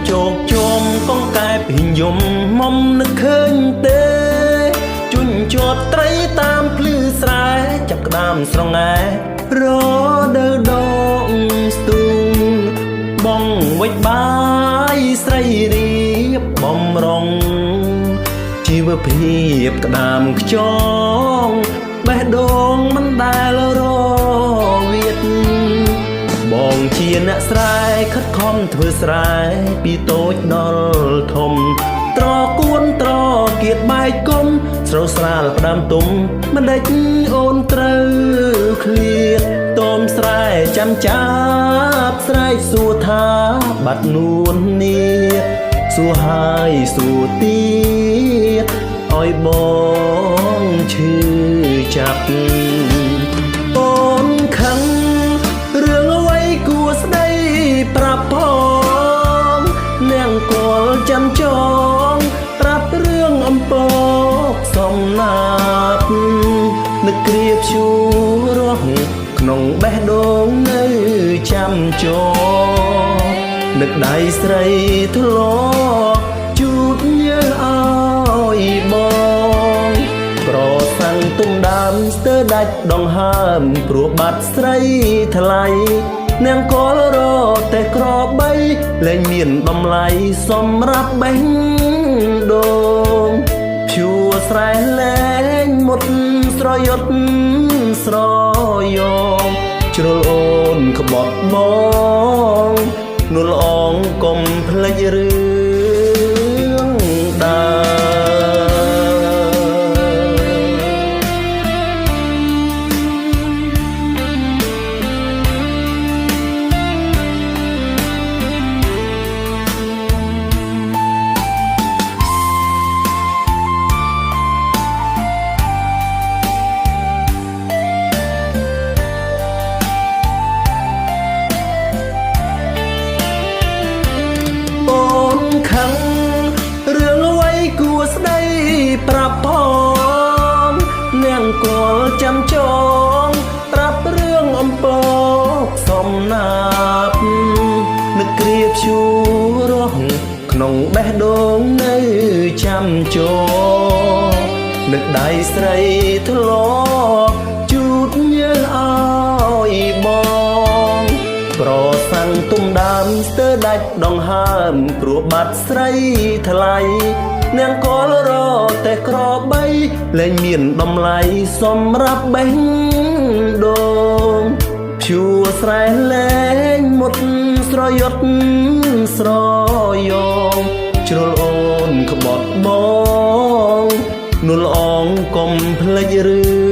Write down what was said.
ជោគជុំកងកែបහිញយំមុំនឹកឃើញទេជញ្ជាត់ត្រីតាមភ្លឺស្រែចាប់ក្តាមស្រងែរដូវដងស្ទូងបងវិចបាយស្រីរៀបបំរុងជីវភាពក្តាមខ្ចងបេះដូងមិនដែលរវៀតបងជាអ្នកស្រែខិតខំធ្វើស្រែពីតូចដល់ធំត្រគួនត្រគៀតបែកគុំស្រូវស្រាលផ្ដាំទុំមិនដេចអូនត្រូវឃ្លាតតមស្រែចាំចាប់ស្រែកសួរថាបាត់នួននាសួរហើយសួរទៀតឲ្យបងឈឺចាប់អូនខឹងរឿងអ្វីគួរស្ដីប្រាប់ផងនាងគល់ចាំចងប្រាប់រឿងអំពកសំណាបនឹកគ្រាព្យួររស់ក្នុងបេះដូងនៅចាំចងនឹកដៃស្រីធ្លាប់ជូតញើឲ្យបងប្រសាំងទុំដើមស្ទើរដាច់ដង្ហើមព្រោះបាត់ស្រីថ្លៃនាងកលរតែក្របីលែងមានតម្លៃសម្រាប់បេះដូងភួស្រែលែងមុតស្រយុតស្រយងជ្រុលអូនក្បត់បងនួលអងកុំភ្លេចរឿងដើម អូនខឹងរឿងអ្វីគួរស្ដីប្រាប់ផងនាងគល់ចាំចងប្រាប់រឿងអំពកសំណាបនឹកគ្រាព្យួររស់ក្នុងបេះដូងនៅចាំចងនឹកដៃស្រីធ្លាប់ជូតញើឲ្យបងប្រសាំងទុំដើមស្ទើរដាច់ដង្ហើមព្រោះបាត់ស្រីថ្លៃនាងកលរតែក្របីលែងមានតម្លៃសម្រាប់បេះដូងភួស្រែលែងមុតស្រយុតស្រយងជ្រុលអូនក្បត់បងនួលអងកុំភ្លេចរឿង